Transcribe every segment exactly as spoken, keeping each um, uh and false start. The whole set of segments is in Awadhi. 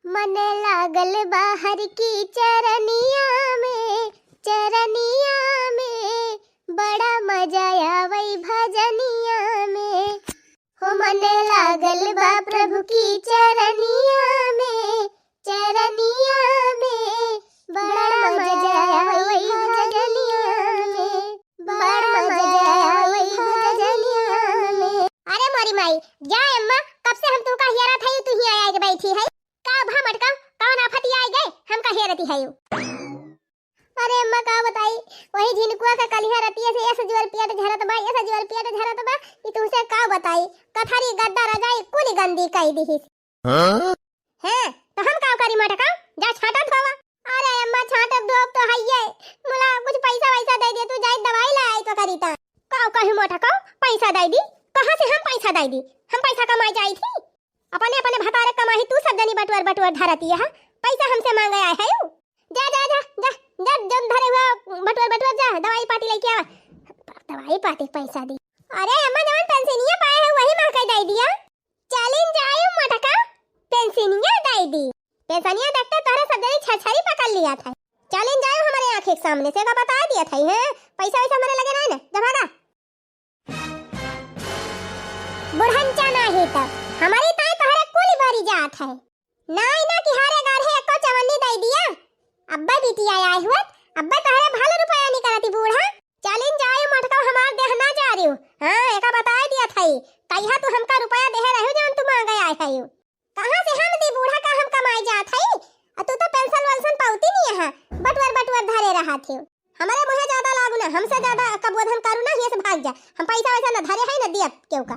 मन लागल बा हर की चरनिया में, चरनिया में, बड़ा मजा आवै भजनिया में। हो मन लागल बा प्रभु की चरनिया में, चरनिया में, बड़ा मजा आवै भजनिया में, बड़ा मजा आवै भजनिया में। अरे मोरी माई, जा अम्मा, कब से हम तुहका हियरत हई, तू हियाँ आइके बैठी है। का भा मटका, कौन आफत आइ गए, हमका हियरती है यू? अरे अम्मा, का बताई, वही झिनकुआ के कलिहा रतिया से ऐसा जोर पेट झरत बा, ऐसा जोर पेट झरत बा कि तुहसे का बताई, कथरी गद्दा रजाई कुल गंदी कइ दिहिस। हाँ? हैं, तो हम का करी मटका? जा छांटत होवा। अरे अम्मा, छांटत धोब तो हइये, मुला कुछ पैसा वैसा दइ दे, तू जाई दवाई लै आई तो करी ता। का कही मटका, पैसा दइ दी? कहाँ से हम पैसा दइ दी? हम पैसा कमाए जाई थी? अपने अपने भतारे कमाही तू सब जनी बटुअर बटुअर धरती है, पैसा हमसे मांगे आए है यू? जा, जा, जा, जा, जा, जौन धरे हुआ बटुअर बटुअर जा, दवाई पाती लइके आवा। दवाई पाती पैसा दी। अरे अम्मा, जवन पेंसिनिया पाए है वही महके दइ दिया। चलिन जायु मटका, पेंसिनिया दइ दी। पेंसिनिया देखते तोहरे सब जनी छरछरी पकड़ लिया था। चलिन जायु हमरे आँखी के सामने से, का बताइ दिया था, हैं? पैसा वैसा हमरे लगे नाहीं ना, जा भागा। बुढ़नचा नाही तब, हमरी ताई तोहरे कुल भरी जात है। नाहीं ना कि हारे गाढ़े एको चवन्नी दइ दिया। अब्बे बिटिया आए हुअत, अब्बे तोहरे भल रुपया निकरती बूढ़ा। चलिन जाए मटका, हमार देह ना जा रियो। हाँ, एका बताइ दिया थई, कहिया तू हमका रुपया देहे रह्यो जौन तू मांगे आए हयो। कहाँ से हम दी बूढ़ा, का हम कमाए जात हई? आ तू तो पेंशन वेंशन पउती नहीं है, बटुअर बटुअर धरे रहत हो। हमरे मुँहे ज्यादा लागू ना, हमसे ज्यादा कबोधन करू ना, हियाँ से भाग जा। हम पैसा वैसा ना धरे हई ना दियब केहू का।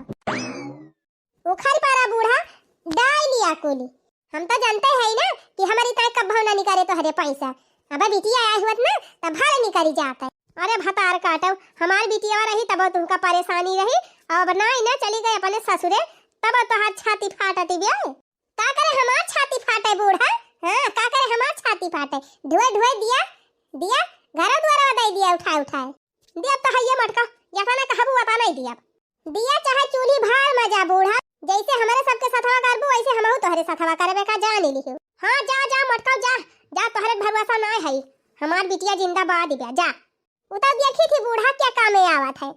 उखरि परा बूढ़ा, डाइ लिया कुली। हम तो जनते हई ना कि हमरी ताई कब्बहु ना निकरे तोहरे पैसा। अब बिटिया आए हुअत ना, तब भले निकरी जात है। अरे भतार काटो, हमार बिटिया रही तब तुमका परेशानी रही, अब नाहीं ना चली गई अपने ससुरे, तब तोहार छाती फाटती बे। का करे हमार छाती फाटे बूढ़ा? हाँ, का करे हमार छाती फाटे? ढोए ढोए दिया, दिया, घरो दुआरवा दइ दिया उठाए उठाए। दिया तो हइये मटका, जतना कहबू वतना ही दिया। दिया चाहे चूल्ही भार में जा बूढ़ा, जैसे हमरे सबके सथवा करबू वैसे हमहू तोहरे सथवा करबे का जान लिहू। हाँ जा जा मटका जा, जा तोहरे भरोसा नाहीं है, हमार बिटिया जिंदाबाद बा जा। उ तो देखी थी बूढ़ा क्या कामे आवत है।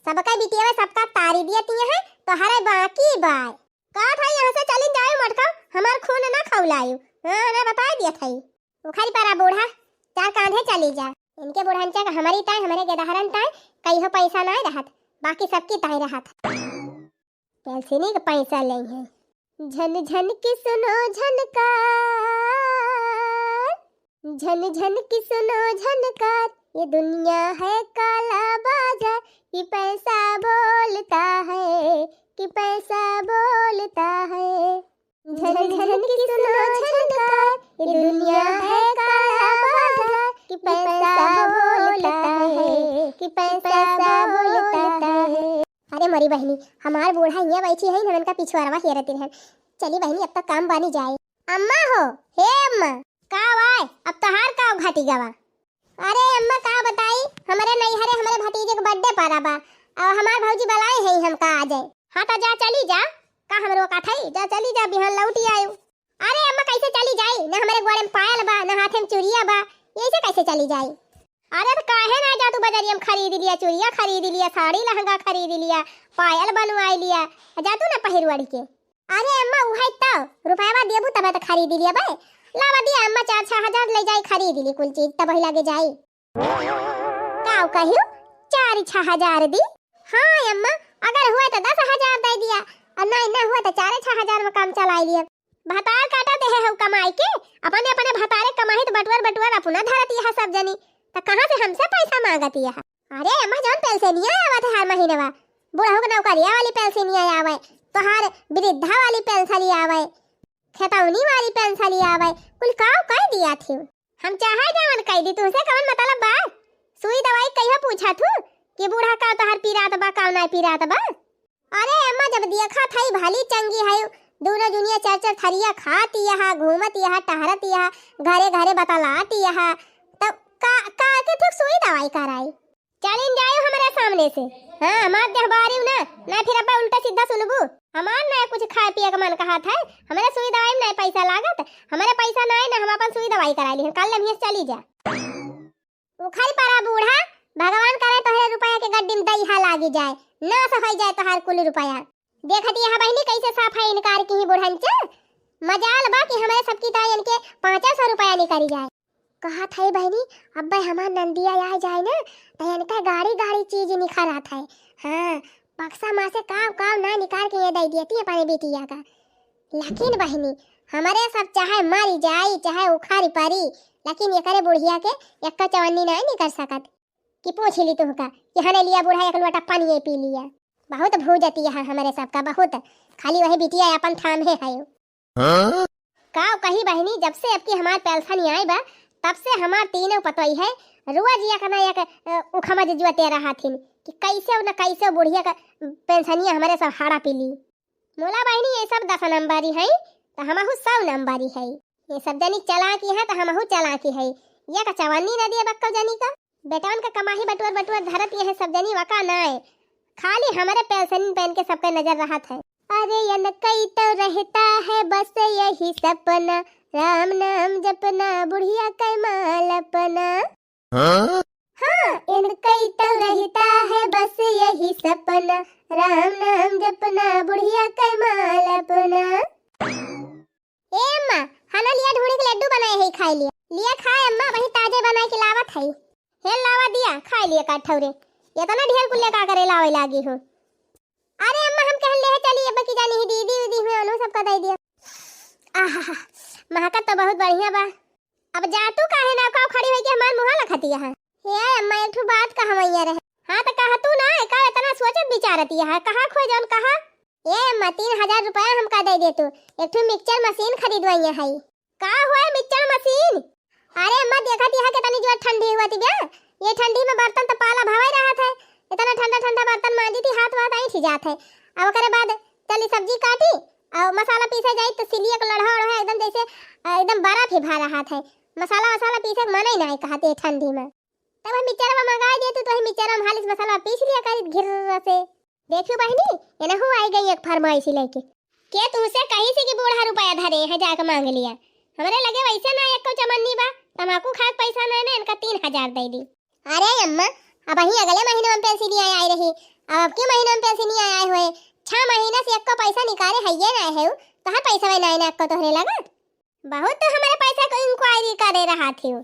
सबका बिटिया सबका तारी दिया तिया है, तोहरे बाकी बाय। का था यहाँ से चलिन जायो मटका, हमार खून ना खौलायो। हाँ, ना बताइ दिया था। उखरि परा बूढ़ा, चार कांधे चली जा। इनके बुढ़नचा का हमरी ताई, हमरे गेदहरन ताई, कहियो पैसा नाहीं रहत, बाकी सबकी ताई रहत। पेंसिनी के पैसा लेइहैं। झन झन की सुनो झनकार, झन झन की सुनो झनकार, ये दुनिया है काला बाजार, कि पैसा बोलता है, कि पैसा बोलता है। झन झन की सुनो झनकार, ये दुनिया है काला बाजार, कि पैसा बोलता है, कि पैसा बोलता है। अरे मोरी बहिनी, हमार बूढ़ा हियाँ बैठी है, इनका पिछुआरवा हेरत रहन। चली बहिनी, अब तक काम बनी जाए। अम्मा हो, हे अम्मा। का वाय, अब तोहार का घटी गवा? अरे अम्मा, का बताई, हमरे नैहरे हमरे भतीजे के birthday परा बा, और हमार भौजी बुलाए है हमका आ जाए। हाँ, तो जा, चली जा, का हम रोका थई? जा, चली जा, बिहान लौटी आयु। अरे अम्मा, कैसे चली जाई? ना हमरे गोड़े में पायल बा, ना हाथे में चूड़िया बा, ऐसे कैसे चली जाई? अरे तो काहे ना जा तू बजरिया में खरीद लिया, चूड़िया खरीद लिया, साड़ी लहंगा खरीद लिया, पायल बनवाई लिया, जा तू ना पहिर ओढ़ के। अरे अम्मा, उहै तो रुपयवा देबू तबे तो खरीद लिया बे। लावा दिया अम्मा, चार छह हजार ले जाई, खरीद ली कुल चीज, तब वही लागे जाई। का कहियो? चार छह हजार दी? हाँ अम्मा, अगर हुआ तो दस हजार दे दिया, और नहीं, ना हुआ तो चार छह हजार में काम चलाई लिया। भतार काटा दे है कमाई के, अपने अपने भतारे कमाई तो बटुअर बटुअर अपना धरती है सब जनी, तो कहाँ से हमसे पैसा मांगती है? अरे अम्मा, जौन पेंशनिया आवत है हर महीनवा, बुढ़ऊ के नौकरिया वाली पेंशनिया आवे, तोहार वृद्धा वाली पेंशन आवे, खेतौनी वाली पेंशन आवे, कुल काव कह दिया थी। हम चाहे जवन कह दी, तुमसे कवन मतलब बा? सुई दवाई कहियो पूछा थू कि बूढ़ा का तोहार पीरात बा, का नाय पीरात बा? अरे अम्मा, जब देखा थई भली चंगी है, दूनो जुनिया चार चार थरिया खाती यहाँ, घूमती यहाँ, टहरती यहाँ, घरे घरे बतलाती यहाँ, तब का, का के थी सुई दवाई कराई? चलिन जायो हमरे सामने से। हाँ, हमार देह बारियो ना, ना फिर अब्बा उल्टा सीधा सुनबू। हमार ना कुछ खाए पिए के मन कहत है, हमरे सुई दवाई में ना पैसा लागत, अपन सुई दवाई कराइ लिहन, काल्हि लम्हिया से चली जा। उखरि परा बूढ़ा, भगवान करे तोहरे रुपया के गड्डी में दइहा लागि जाए, नास होइ जाए तोहार कुल रुपया। देखत यह बहिनी कइसे साफ है इनकार किहीं बुढ़न च। मजाल बा कि हमरे सबकी ताई इनके पाँचे सौ रुपया निकरि जाए। कहत है बहिनी, अब्बे हमार नंदिया आइ जाए ना, त इनका गाड़ी गाड़ी चीज निकरत है। हाँ, बक्सा मा से काव काव ना निकारि के ये दइ दियती अपने बिटिया का। लेकिन बहिनी, हमरे सब चाहे मरि जाई, चाहे उखरि परी, लेकिन एकरे बुढ़िया के एक्को चवन्नी नाहीं निकरि सकत। कि पूछि ली तुहका कि हने लिया बूढ़ा एक लोटा पानी ये पी लिया। बहुत भूजती है हमरे सबका, बहुत। खाली वही बिटिया अपन थामे है। हाँ? काव कही बहिनी, जब से अबकी हमार पेंशन आइ बा, तब से हमार तीनों पतोई है, रोज एक ना एक, अ, उखमा जुजुआते रहत हिन कि कइसे न कइसे बुढ़िया का पेंशनिया हमरे सब हाड़ा पी ली। मोला बहिनी, ये सब दस नंबरी है, त हमहू सौ नंबरी है। ये सब जनी चालाकी है, त हमहू चालाकी है। ये का चवन्नी न दिए बक्को जनी का। बेटवन का कमाही बटुअर बटुअर धरत ये है सब जनी वका नाय। खाली हमरे पेंशन पेन के सबके नजर रहत है। अरे, इनकई तो रहता है बस यही सपना, राम नाम जपना, बुढ़िया के माल अपना। हाँ? हाँ, इनकई तो रहता है बस यही सपना, राम नाम जपना, बुढ़िया के माल अपना। ए अम्मा, हना लिया ढूंढी के लड्डू बनाए है, खाइ लिया। लिया खाए अम्मा, वही ताजे बनाए के लावत है। हे लावा दिया, खाइ लिया का ठौरे। इतना ढेर कुल्ले का करे लावे लागी हो। अरे अम्मा, हम कहन ले है चली, अब की जानी ही दीदी उदी हुए, उन्हों सबका दइ दिया। आहा, महकत तो बहुत बढ़िया बा। अब जा तू काहे ना का खड़ी होई के हमार मुँह लखतिया है। हे अम्मा, एक ठो बात कहवैया रहे। हाँ, त कहा तू ना, का इतना सोचत विचारतिया है, कहा खोए जौन कहा। ए अम्मा, तीन हजार रुपया हमका दइ दे तू, एक ठो मिक्सचर मशीन खरीदवैया है। का होए मिक्सचर मशीन? अरे अम्मा, देखत यह कितनी जोर ठंडी हुआ थी बे, ये ठंडी में बर्तन तो पाला भवाई रहत है, इतना ठंडा ठंडा बर्तन मांजी थी, हाथ वाथ ऐंठी जात है। अब ओकरे बाद चली सब्जी काटी और मसाला पीसे जाई तो सिलिया के लोढ़ा ओढ़ा एकदम जैसे, अ, एकदम बर्फ ही भा रहत है। मसाला वसाला पीसे के मन ही ना कहत ये ठंडी में। तब हम मिक्सचरवा मंगाइ देतू, तो वही मिक्सचरवा में हालिस मसाला पीस लिया करी घिर्र से। देखियो बहिनी, एनहू आइ गई एक फरमाइशी लइके। के तुहसे कही से कि बूढ़ा रुपया धरे है, जाके मांग लिया। हमरे लगे वैसे ना एक्को चमन्नी बा, तमाकू खाए के पैसा ना है ना, इनका तीन हजार दइ दी। अरे अम्मा, अबहीं अगले महीने में पेंशनिया आइ रही, अब अबकी महीने में पेंशनिया आए हुए, छह महीने से एक्को पैसा निकारे है ये ना है, तोहर पैसा ना है ना एक्को तोहरे लगा। बहुत तो हमरे पैसा को इंक्वायरी करे रहत हियो।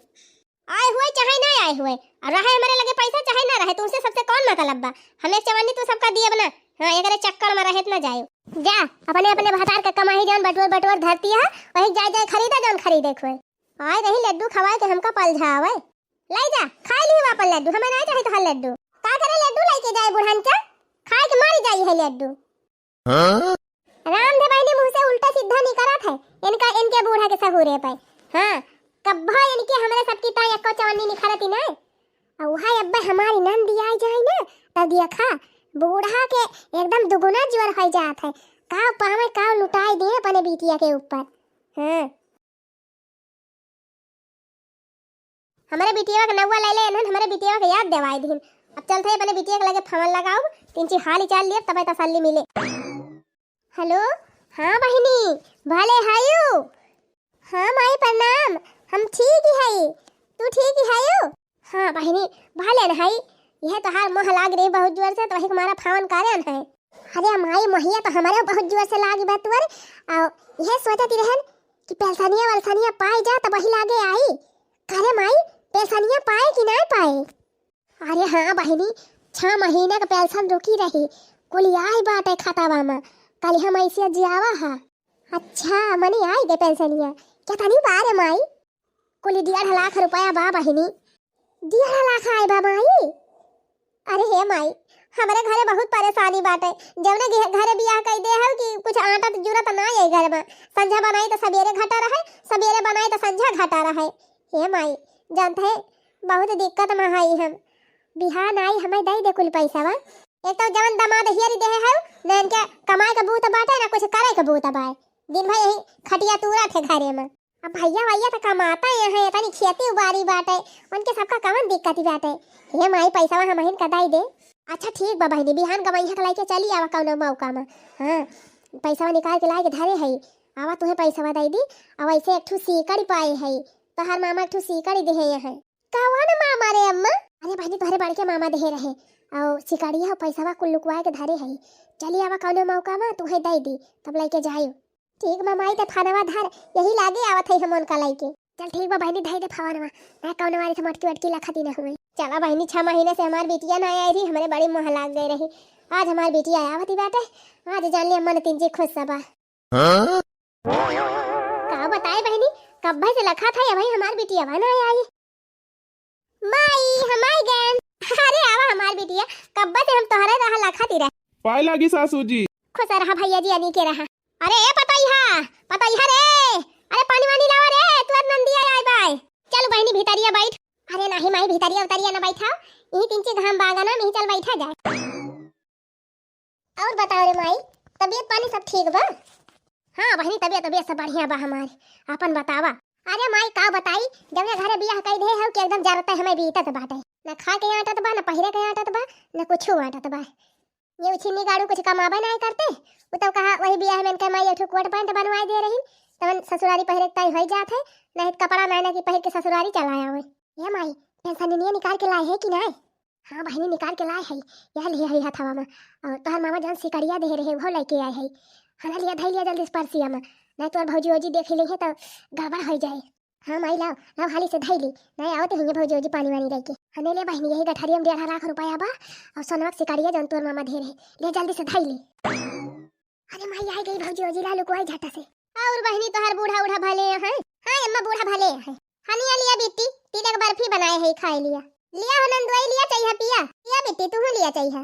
आए हुए चाहे ना आए हुए, और रहे हमरे लगे पैसा चाहे ना रहे, तुमसे सबसे कौन मतलब बा? हम एक चवन्नी तू सबका दिए बना। हाँ, एकरे चक्कर में रहे ना जाए। जा, अपने अपने भतार का कमाही जौन बटोर बटोर धरती है, वही जाए जाए खरीदा जौन खरीदे के होए। आए रही लड्डू खवाए के हमका पलझावे। लाई जा, खाए ली अपन लड्डू, हमें ना चाहे तो हर लड्डू। का करे लड्डू लाई के जाए बुढ़ान का? खाए के मारी जाई है लड्डू। हाँ? रामधे बहिनी मुँह से उल्टा सीधा निकरत है, इनका, इनके बूढ़ा के सहूरे पे। हाँ, कब्बो इनके हमरे सबकी ताई एक्को चवन्नी निखरती ना। और वहाँ अब्बे हमारी नंदी आइ जाए ना, तब देखा, बूढ़ा के एकदम दुगुना जोर होइ जात है। काव पावे काव लुटाइ दिए अपने बिटिया के ऊपर। हाँ। हमरे बिटिया के नौवा लइ ले, इन्हन हमरे बिटिया के याद देवाइ दिहिन। अब चलत है अपने बिटिया के लगे फोन लगाउब, तीन ची हाल चाल लियब, तबे तसल्ली मिले। हेलो, हाँ बहिनी, भले हयू? हाँ माई प्रणाम, हम ठीक ही हई, तू ठीक ही हयू? हाँ बहिनी, भले न हई, यह तोहार मोह लाग रही बहुत जोर से, तो वही हमारा फोन करे न है। अरे माई, मोहिया तो हमारे बहुत जोर से लागी बा तुअर, और यह सोचत रहन कि पेलसनिया वलसनिया पाए जा तो वही लागे आई। करे माई, पेलसनिया पाए कि ना पाए? अरे हाँ बहिनी, छह महीना का पेंशन रुकी रही, कुल आए बाटे खातावा में, कल हम ऐसे जियावा हा। अच्छा, मने आए गए पेंशनिया, कितनी बार है माई? कुल डेढ़ लाख रुपया बा बहिनी। डेढ़ लाख आए बा माई? अरे हे माई, हमरे घरे बहुत परेशानी बाटे। जवने घे-, घरे बियाह कई दे हव कि कुछ आटा त जुरत ना है घर में। संझा बनाई त सबेरे घटा रहे, सबेरे बनाई त संझा घटा रहे। हे माई, जानत है, बहुत दिक्कत में हई हम। बिहान आई हमें दई दे कुल पैसा बा। एक तो जवन दामाद हियरी देहे हव, न इनके कमाए के बूत बाटे, न कुछ करे के बूत बाय। दिन भर यही खटिया तूरा थे घरे में। अब भैया वैया तो कमाता ही है, तनी खेती उबारी बाटे, उनके सबका कवन दिक्कत ही बाटे। हे माई, पैसा हमहिन का दई दे। अच्छा ठीक बा बहिनी, बिहान गवैया के लाइके चली आवा कौनो मौका में। हाँ, पैसा निकाल के लाइके धरे है, आवा तुहे पैसवा दइ दी। अउ ऐसे एक ठो सीकड़ी पाए है, तोहर मामा एक ठो सीकड़ी देहे हैं। कवन मामा रे अम्मा? अरे बहिनी, तोहरे बड़के मामा देहे रहे। अउ सिकड़िया अउ पैसवा कुल लुकवाए के धरे है। चली आवा कौनो मौका मा तुहे दइ दी, तब लइके जायो। ठीक बा माई, ते फनवा धर, यही लागे आवत है हम उनका लइके। चल ठीक बा बहिनी, धइ दे फनवा, ना कौनो वाली से मटकी वटकी लखती ना हुए। चला बहिनी, छह महीने से हमार बिटिया ना आई रही, हमरे बड़ी मोह लाग गई रही। आज हमार बिटिया आवत ही बाटे, आज जान ली अम्मा ने तीन जी खुश सबा। हाँ? का बताए बहिनी, कब्बे से लखा था, अबही हमार बिटिया ना आई। माई, हम आई गएन। अरे आवा हमार बिटिया, कब्बे से हम तोहरे रहा लखा ती रहे। पाए लागी सासू जी। खुश रहा भैया जी, अनी के रहा। अरे ए पतैहा, पतैहा रे, अरे पानी वानी लावा रे, तुअर नंदिया आई बाय। चल बहिनी भीतरिया बैठ। अरे नाही माई, भीतरिया उतरिया ना बैठाओ, यही तीन ची घाम बागा ना, यही चल बैठा जाए। और बताओ रे माई, तबीयत पानी सब ठीक बा? हाँ बहिनी, तबीयत, तबीयत सब बढ़िया बा हमार। आपन बतावा। अरे माई, का बताई, जौने घरे बियाह कई दे हउ कि एकदम जरते हमें बीतत बाटे। न खाए के आटत बा, न पहिरे के आटत बा, न कुछो आटत बा। ये उछिन्नी गाड़ू कुछ कमाबे नाहीं करते, उ तउ कहा वही बियाह में इनके माई एक ठो कोट पैंट बनवाए दे रही, तवन ससुरारी पहिरे के ताई होई जात है, नहीं तो कपड़ा नाहीं ना कि पहिर के ससुरारी चला आवे। ये माई, पेंशनिया निकाल के लाए है कि नाहीं? हाँ बहिनी, निकाल के लाए है, यह लिए है हथवा में। और तोहर मामा जौन सिकड़िया दे रहे, वो लेके आए है। हना लिया, धई लिया जल्दी से परसिया में, नहीं तोहर भौजी वौजी देख ही लेहे तो गड़बड़ हो जाए। हाँ माई, लाओ, लाओ, हाली से धई ली, नहीं आवत हुइये भौजी वौजी पानी वानी लेके। हने ले बहिनी, यही गठरिया में डेढ़ लाख रुपया बा, और सोनवा के सिकड़िया जौन तोहर मामा दे रहे, ले जल्दी से धई ली। अरे माई, आई गई भौजी वौजी, ला लुकवाई झटा से। और बहिनी, तोहर बूढ़ा उढ़ा भले हैं? हाँ अम्मा, बूढ़ा भले हैं। हनिया लिया बिट्टी, तिलक बर्फी बनाए है, खाए लिया। लिया हो नंदुआई, लिया चाहिए पिया, लिया बिट्टी, तू लिया चाहिए।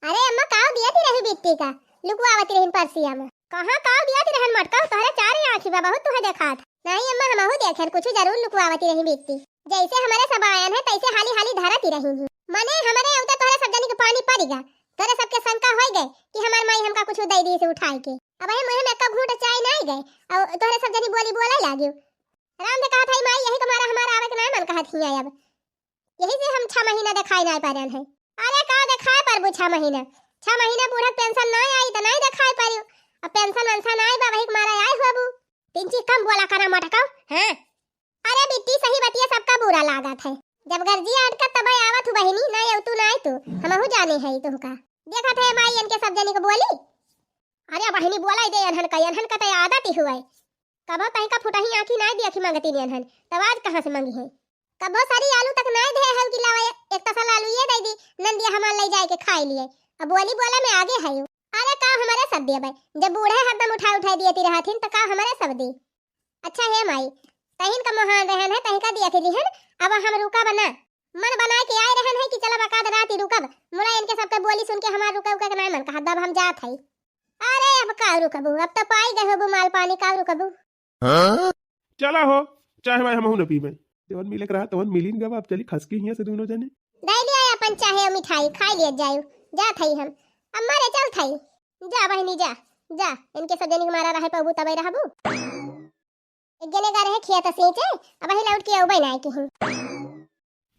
अरे अम्मा, काव दिया ती रही बिट्टी का, लुकवावती रही परसिया में। कहाँ काव दिया ती रहन मटका, तोहरे चार ही आँखी बा, बहुत तुहे देखात। नहीं अम्मा, हमहू देखेन, कुछ जरूर लुकवावती रही बिट्टी। जैसे हमारे सब आयन है, तैसे हाली हाली धरती रही ही। मने हमारे अवते तोहरे सब जनी के पानी पड़ गया, तोहरे सबके शंका होई गए कि हमार माई हमका कुछ दे दी से उठाए के। अब ही मुँह में एक घूंट चाय नहीं गए, और तोहरे सब जनी बोली बोले लागियो। राम दे कहा था, "माई, यही के मारा हमारा आवे के नहीं मन कहत हिया अब।" यही से हम छह महीना देखाई नहीं पा रहे हैं। अरे का देखाए परबू छह महीना? छह महीना बूढ़ा पेंशन नहीं आई तो नहीं देखाई पारियो। अब पेंशन वेंशन आई बा, वही के मारा आई होबू। तिनची कम बोला करा मटकाओ, हाँ? अरे बिट्टी, सही बतिया सबका बुरा लागत है। जब गर्जिया अटकत तब आवत हूँ बहिनी, नहीं अवतू नहीं तू, हमहू जाने है तुहका। देखत है माई इनके सब जनी को बोली। अरे बहिनी बोला दे अनहन का, अनहन का तो आदत ही हुआ है। कबो तहीं का फुटही आँखी नाई देखी मंगती ने अनहन, तब आज कहाँ से मंगी है? कबो सारी आलू तक नाई दे है कि लावा एक तसल आलू ये दे दी, नंदिया हमार ले जाए के खाई लिए। अब बोली बोला में आगे है यू। अरे का हमारे सब दिया भाई, जब बूढ़े हरदम उठा उठा दिए ती रहथिन, तो का हमारे सब दी? अच्छा हे माई, तहिन का मोहान रहन है, तहिन का दिया थी लिहन, अब हम रुका बना। मन बनाए के आए रहन है कि चला बकाद रात ही रुकब, मुला इनके सबके बोली सुन के हमार रुके उके के नाई मन कहत बा, अब हम जात है। अरे अब का रुकबू, अब तो पाई गए होबू माल पानी, का रुकबू? हाँ? चला हो, चाहे भाई हमहू न पीबे। जवन मिले के रहा तवन मिलिन गवा, अब चली खसकी हियां से दोनों जने। दे लिया अपन चाहे मिठाई, खाई लिया जायु, जात है हम। अम्मा रे चल थाई, जा बहिनी जा, जा, इनके सब जनी के मारा रहे पबू तबे रहबू। एक जने गा रहे खेत सींचे, अब ही लौट के अउबे ना किहीं।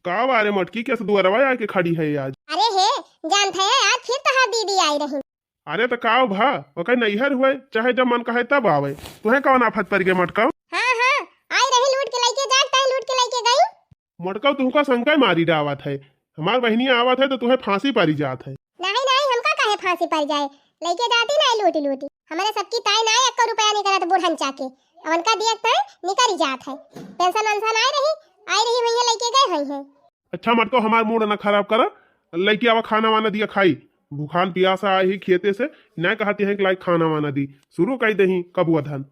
का बारे मटकी, कैसे दुआरवा आके खड़ी है आज? अरे हे, जानत है आज फिर तोहार दीदी आई रही। अरे तो का भा, ओकर नैहर हुए, चाहे जब मन कहे तब आवे। तुहे कौन आफत पड़ गए मटका? हाँ, हाँ, आई रही लूट के लेके जा, तय लूट के लेके गई। मटका तुहका शंका मारी डावत है, हमार बहिनिया आवत है तो तुहे फांसी पड़ी जात है। नहीं, नहीं, हमका काहे फांसी पड़ जाए, लेके जाती नहीं लूटी लूटी। हमारे सबकी ताई ना एको रुपया निकलत बुढ़न चाके, अब उनका दियत है निकल जात है। पेंशन वेंशन आई रही, आई रही भैया लेके गए हुई है। अच्छा मटको, हमार मूड ना खराब करा, लइके आवा खाना वाना दिया खाई। भूखान पियासा आई ही खेते से, ना कहती है कि लाई खाना वाना दी। शुरू कर दही कबुआ धन।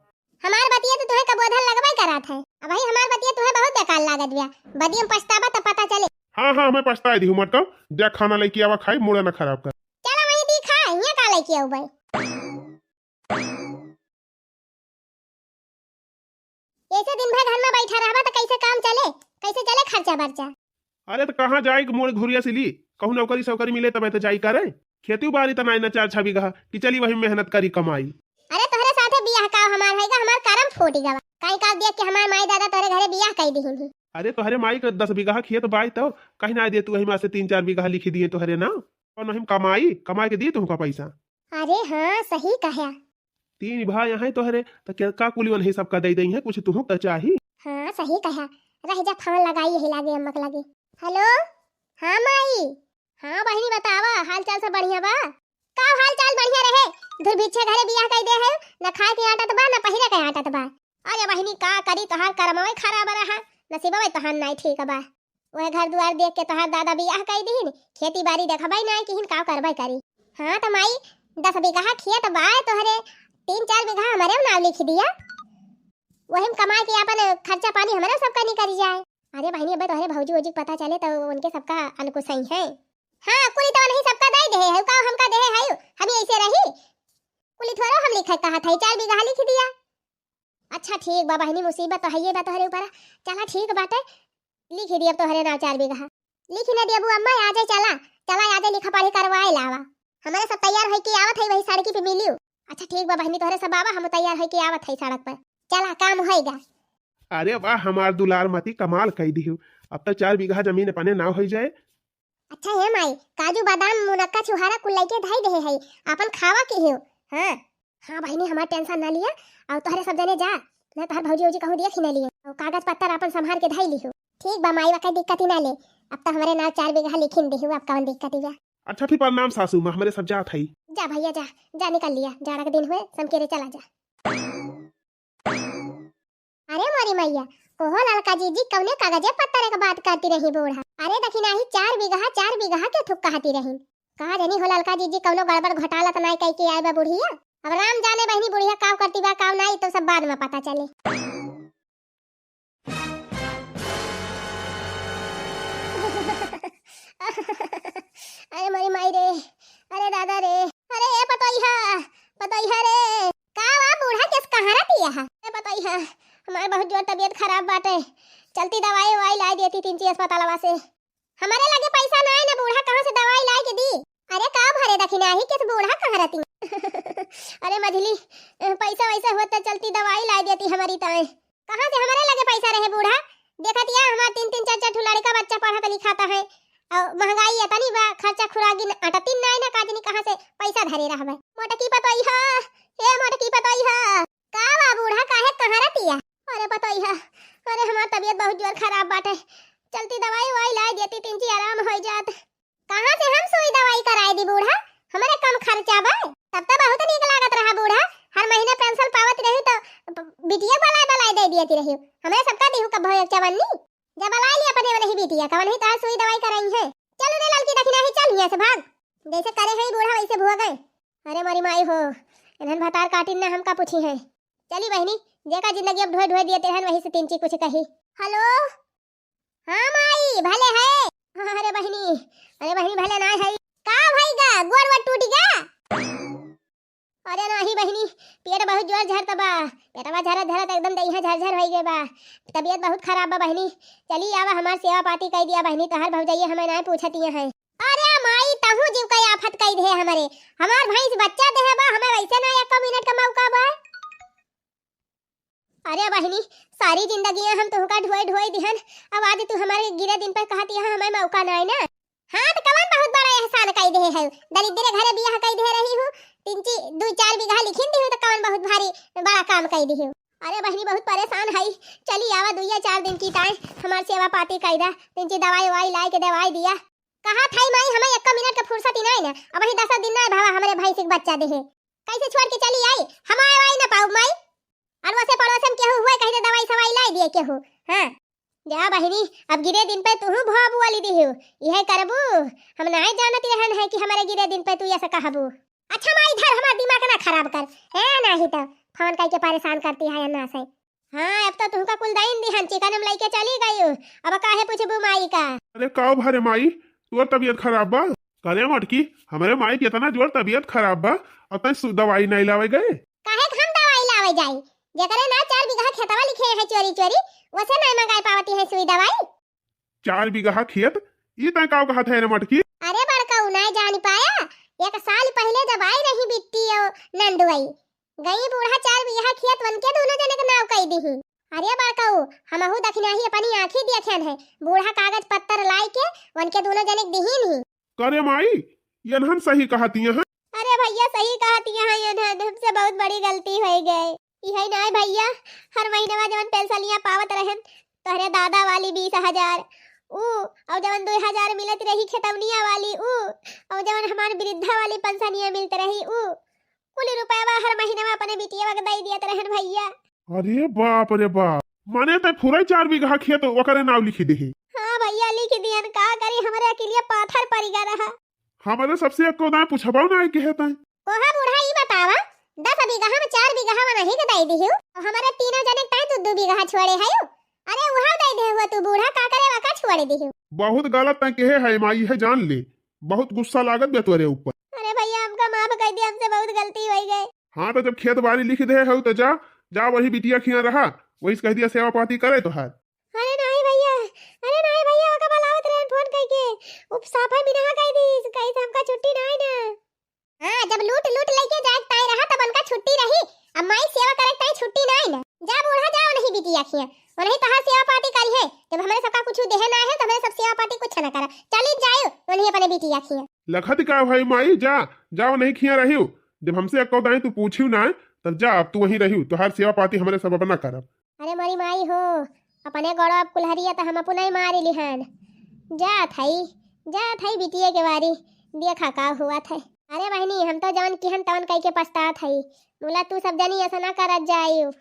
हमार बतिया तो तुहे कबुआ धन लगबे करात है, अब भाई हमार बतिया तुहे बहुत बेकार लागत बिया, बदियम पछताबा तो पता चले। हाँ हाँ, हमें पछताए दी मटको, जा खाना लइके आवा खाई, मूड ना खराब कर। चला वही दी खा, यहाँ का लइके आऊ भाई। ऐसे दिन भर घर में बैठा रहबा त कैसे काम चले, कैसे चले खर्चा बर्चा? अरे त कहाँ जाए के मोड़ घुरिया से ली, कहूँ नौकरी सौकरी मिले तबे त जाई करे। खेती बाड़ी त नाई ना चार छह बीघा कि चली वही मेहनत करी कमाई। अरे तोहरे साथे बियाह का हमार होइगा, हमार करम फूटी गवा। काई का देख के हमार माई दादा तोहरे घरे बियाह कई दिहिन ही। अरे तोहरे माई के दस बीघा खेत बाई तो कहीं ना दे तू वही में से तीन चार बीघा लिखी दिए तोहरे ना। और नहीं कमाई, कमाई के दी तुमका पैसा। अरे हाँ, सही कहा। तीन भाई हैं तोहरे, त के-, का कुली वनही सबका दइ दइहैं, कुछ तुहूँ का चाही? हाँ, सही कहा। रह जा, फोन लगाई यही लागे, अम्मा के लागे। हेलो, हाँ माई। हाँ बहिनी, बतावा, हाल चाल सब बढ़िया बा? का हाल चाल बढ़िया रहे? दुर्भिक्षे घरे बियाह कइ दे है, न खाए के आटत बा, न पहिरे के आटत बा। अरे बहिनी, का करी, तोहार करमवे खराब रहा, नसीबवे तोहार नाई ठीक बा। वह घर दुआर देख के तोहार दादा बियाह कइ दीन, खेती बारी देखबे नाई किहिन, का करबे करी। हाँ त माई, दस बीघा खेत बा तोहरे, तीन चार बीघा हमरे नाव लिख दिया, वही में कमाए के अपन खर्चा पानी हमरे सबका निकल जाए। अरे बहिनी, अबे तोहरे भौजी वौजी के पता चले त उनके सबका अनकुसई है। हाँ, कुली तो नहीं सबका दे दे है, का हमका दे है, हम ऐसे रही? कुली थोड़ो हम लिखे कहत है, चार बीघा लिख दिया। अच्छा ठीक बा बहिनी, मुसीबत तो हइये बा तोहरे ऊपर। चला ठीक बाटे, लिखि दियब तोहरे नाव चार बीघा। लिखि न दियबू अम्मा, आजे चला, चला आजे लिखा पढ़ी करवाए लावा। हमरे सब तैयार होइके आवत है, वही सड़की पे मिलियो। अच्छा ठीक बा बहिनी, तोहरे सब आवा, हम तैयार होइके आवत है सड़क पर। चला, काम होइगा। अरे वाह हमार दुलार मती, कमाल कइ दिहू। अब तो चार बीघा जमीन अपने नाव होइ जाए। अच्छा हे माई, काजू बादाम मुनक्का छुहारा कुल लइके धइ देहे है, आपन खावा किहियो। हाँ। हाँ बहिनी, हमार tension ना लिया, अउर तोहरे सब जने जा, ना तोहर भौजी वौजी कहूँ देख ही ना लिए, अउर कागज पत्तर आपन संभार के धइ लिहो। ठीक बा माई, वका दिक्कत ही ना ले, अब तो हमरे नाव चार बीघा लिखिन दिहु, अब कवन दिक्कत ही बा। अच्छा फिर प्रणाम सासू माँ, हमरे सब जात हई। जा भइया जा, जा निकल लिया, जाड़ा के दिन हुए, समकेरे चला जा। अरे मोरी मैया, कोहो ललका जीजी कउने कागजे पत्तर के बात करती रही बूढ़ा। अरे दखिनाही चार बीघा, चार बीघा के थुक कहती रही। कहा जनी हो ललका जीजी कउनो गड़बड़ घोटाला त नाई कइके आए बा बुढ़िया। अब राम जाने बहिनी बुढ़िया काव करती बा काव नाई, तो सब बाद में पता चले। अरे मोरी माई रे, अरे दादा रे, अरे ए पतोइहा, पतोइहा रे, का वा बूढ़ा केस कहाँ रहती है? ए पतोइहा, हमार बहुत जोर तबीयत खराब बाटे, चलती दवाई ववाई लाई देती तीन ची अस्पतालवा से। हमरे लगे पैसा नाई ना बूढ़ा, कहाँ से दवाई लाई के दी? अरे का भरे दखिनाही केस बूढ़ा कहाँ रहती? अरे मझली, पैसा वैसा होत त चलती दवाई लाई देती हमरी ताए। कहाँ से हमरे लगे पैसा रहे बूढ़ा? देखत या हमार तीन तीन चार चार ठो लड़का बच्चा पढ़त लिखाता है। अउर महंगाई एतनी बा, खर्चा खुराकी न अटतिन नाई ना, काजनी कहाँ से पैसा धरे रहबे। मोटकी पतोइहा, ए मोटकी पतोइहा, का बा बूढ़ा, काहे कहाँ रहती है? अरे पतोइहा, अरे हमार तबीयत बहुत जोर खराब बाटे, चलती दवाई ववाई लाई देती, तीन ची आराम होइ जात। कहाँ से हम सुई दवाई कराए दी बूढ़ा? हमरे कम खर्चा बा। तब तो बहुत नीक लागत रहा बूढ़ा, हर महीने पेंशन पावत रही तो ब-, बिटिया बलाए बलाए दे दियत रही। हमरे सबका दिहु कब एक चवन्नी। जब बलाए ली अपने वनही बिटिया, कवन ही तोहार सुई दवाई कराई है। चल रे ललकी दखिनाही, चल हियाँ से भाग। जैसे करे है बूढ़ा वैसे भुआ गए। अरे मोरी माई हो, इन्हन भतार काटिन ना हमका पूछी है। चली बहिनी, जेका जिंदगी अब ढोए ढोए दिए तेहन वही से तीन ची कुछ कही। हेलो, हाँ माई, भले है। अरे बहिनी, अरे बहिनी, भले ना है। का भई गा, गोड़ वोड़ टूट गा? अरे नाही बहिनी, पेट बहुत जोर झरत बा, पेटवा झरत झरत एकदम देहिया झरझर होइ गए बा, तबीयत बहुत खराब बा बहिनी। चली आवा, हमार सेवा पाती कइ दिया बहिनी, तोहर भौजइया हमें ना पूछतिया है। अरे माई, तहू जीव का आफत कइ दे हमरे, हमार भैंस बच्चा देहे बा, हमें वैसे ना एको मिनट का मौका बा। अरे बहिनी, सारी जिंदगी हम तुहका ढोए ढोए दिहन, अब आज तू हमारे गिरे दिन पर कहत यहाँ हमें मौका नाई ना। हाँ, तो कवन बहुत बड़ा एहसान कई देहे है, दरिद्र घरे बियाह कई देहे रही हूँ, तीन ची-, दू चार बीघा लिखिन दी हूँ, तो कवन बहुत भारी बड़ा काम कई दी हूँ। अरे बहिनी, बहुत परेशान है, चली आवा दुइया चार दिन की ताई, हमार सेवा पाती कई दा, तीन ची दवाई ववाई लाई के दवाई दिया। कहा थाई माई, हमें एक मिनट के फुर्सत ही नाई ना, अब ही दस दिन नाई भावा हमरे भैंस के बच्चा देहे, कैसे छोड़ के चली आई? हम आए वाई ना पाऊ माई। अड़ोसे पड़ोसे में केहू हुए, कहीं तो दवाई सवाई लाई दिए केहू। हाँ, जा बहिनी, अब गिरे दिन पे तुहू भोब वाली दिहू, यह करबू? हम नाई जानत रहन है कि हमारे गिरे दिन पे तू ऐसा कहबू। अच्छा माई, इधर हमार दिमाग ना खराब कर, है नाही तो फोन करके परेशान करती है अन्ना से। हाँ, अब तो तुमका कुल दाइन दिहन, चिकन में लेके चली गई, अब काहे पूछबू माई का? अरे का भरे माई, तोर तबीयत खराब बा? करे मटकी, हमरे माई के इतना जोर तबीयत खराब बा, और तैं सु-, दवाई नहीं लावे गए? काहे के हम दवाई लावे जाई? जेकरे ना चार बीघा खेतवा लिखे है चोरी चोरी, वसे नहीं मंगाए पावती है सुई दवाई। चार बीघा खेत, ई तैं का कहत है रे मटकी? अरे बड़काऊ, नहीं जान पाया, एक साल पहले जब आई रही बिट्टी और नंदुआई, गई बूढ़ा चार बीघा खेत वनके दोनों जने के नाव कई दीही। अरे बड़काऊ, हमहू दखिनाही अपनी आँखी देखन है, बूढ़ा कागज पत्तर लाई के वनके दोनों जने के दिहीन ही। करे माई, यनहन सही कहती हैं। अरे भइया, सही कहत हया, हमसे बहुत बड़ी गलती होइ गए। इहै नाहीं भइया, हर महीनवा जवन पेंसनिया पावत रहेन, तोहरे दादा वाली बीस हजार, ऊ, अउर जवन दुइ हजार मिलत रही खेतवनिया वाली, ऊ, अउर जवन हमार वृद्धा वाली पेंसनिया मिलत रही, ऊ, कुल रुपयवा हर महीनवा अपने बिटियवा के दइ दियत रहेन भइया। अरे बाप रे बाप, माने तैं पूरा चार बीघा खेत ओकरे नाव लिखि देहे? हाँ भइया, लिखि दियन, का करी, हमरे अकिलिया पाथर परि गा रहा। हमरे सबसे एक्को दाईं पुछबउ नाहीं कहे तैं। ओहा बूढ़ा, ई बतावा, दस बीघा में चार बीघा वनही के दइ दिहु, अउर हमरे तीनों जने ताईं तू दू बीघा छोड़े हयू। अरे उहउ दइ देहे हुआ तू बूढ़ा, का करे वका छोड़े दिहु। बहुत गलत तैं कहे है माई, इहै जान ले, बहुत गुस्सा लागत बा तोरे ऊपर। अरे भइया, हमका माफ कइ दिया, हमसे बहुत गलती होइ गए। हाँ, तो जब खेत बारी लिखि देहे हउ, तो जा, जा वही बिटिया खियाँ रहा, वही से कहि दिया सेवा पाती करे तोहार। अरे नाहीं भइया, अरे नाहीं भइया, ओका बुलावत रहेन फोन कइके, उ साफा मिनहा कहि दिहिस, कहिस हमका छुट्टी नाहीं ना। हाँ, जब लूट लूट लइके जाए ताईं रहा, तब उनका छुट्टी रही, अब माई सेवा करे ताईं छुट्टी नाहीं ना। जा बूढ़ा, जा वनही बिटिया खियाँ, वनही तोहार सेवा पाती करिहैं, जब हमरे सबका कुछ देहे नाहीं है, तो हमरे सब सेवा पाती कुछ ना करा, चली जायू वनही अपने बिटिया खियाँ। लखत का भाई माई, जा, जा वनही खियाँ रहिउ, जब हमसे एक्को दाईं तू पूछिउ नाहीं, तब जा, अब तू वहीं रहिउ, तोहार सेवा पाती हमरे सब अपना करब। अरे मोरी माई हो, अपने गोड़वा पे कुल्हरिया त हम अपनइ मारि लिहन। जात हई, जात हई बिटिया के बारी, देखा का हुआ था। अरे बहिनी, हम तो जवन किहन तवन कइके पछतात हई। मुला तू सब जनी अइसा ना करत जाइउ।